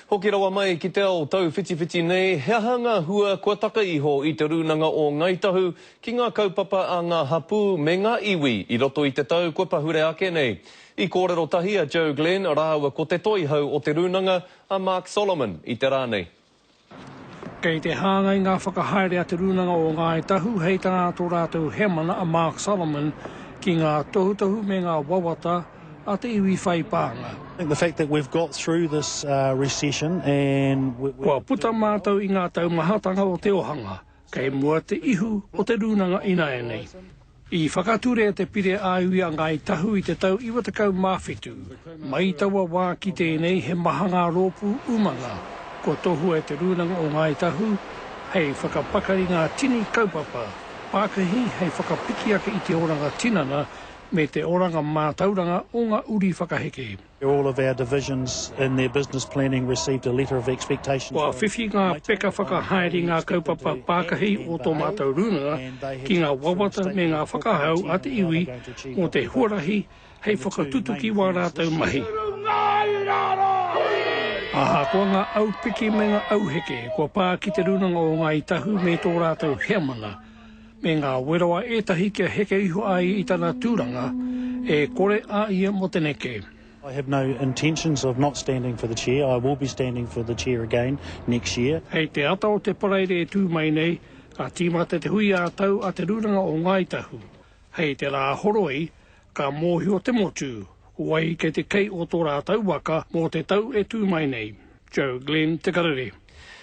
Hoki rawa mai ki te ao tauwhitiwhiti nei, he aha ngā hua kua taka iho i Te Rūnanga o Ngāi Tahu ki ngā kaupapa a ngā hapū me ngā iwi i roto i te tau kua pahure ake nei? I kōrero tahi a Joe Glenn rāua ko te Toihau o Te Rūnanga, a Mark Solomon i te rā nei. Kei te hāngai ngā whakahaere a Te Rūnanga o Ngāi Tahu hei tā tō rātou heamana a Mark Solomon ki ngā tohutohu me ngā wawata a te iwi whai pānga. The fact that we've got through this recession and we're. Kua puta mātou i ngā taumahatanga o te ohanga, kei mua te ihu o te rūnanga ināianei. I whakaturea te pire ā-iwi a Ngāi Tahu i te tau 97. Mai i taua wā ki tēnei he maha ngā rōpū umanga kua tohua e te Rūnanga o Ngāi Tahu hei whakapakari ngā tini kaupapa pākihi hei whakapiki ake i te oranga tinana me te oranga mātauranga o ngā uri whakaheke. All of our divisions in their business planning received a letter of expectation Kua whiwhi ngā peka whakahaere i ngā kaupapa pākahi o tō mātou rūnanga ki ngā wawata me ngā whakahau a te iwi mō te huarahi hei whakatutuki wā rātou mahi. Ahakoa ngā aupiki me ngā auheke kua pā ki Te Rūnanga o Ngāi Tahu me tō rātou heamana, me ngā wero a ētahi kia heke iho ai i tana tūranga, e kore a ia mō te neke. I have no intentions of not standing for the chair, I will be standing for the chair again next year. Hei te ata o te Paraire e tū mai nei, ka tīmata te hui ā-tau a Te Rūnanga o Ngāi Tahu. Hei te Rāhoroi, ka mōhio te motu, ko wai kei te kei o tō rātou waka mō te tau e tū mai nei. Joe Glenn, Te Karere.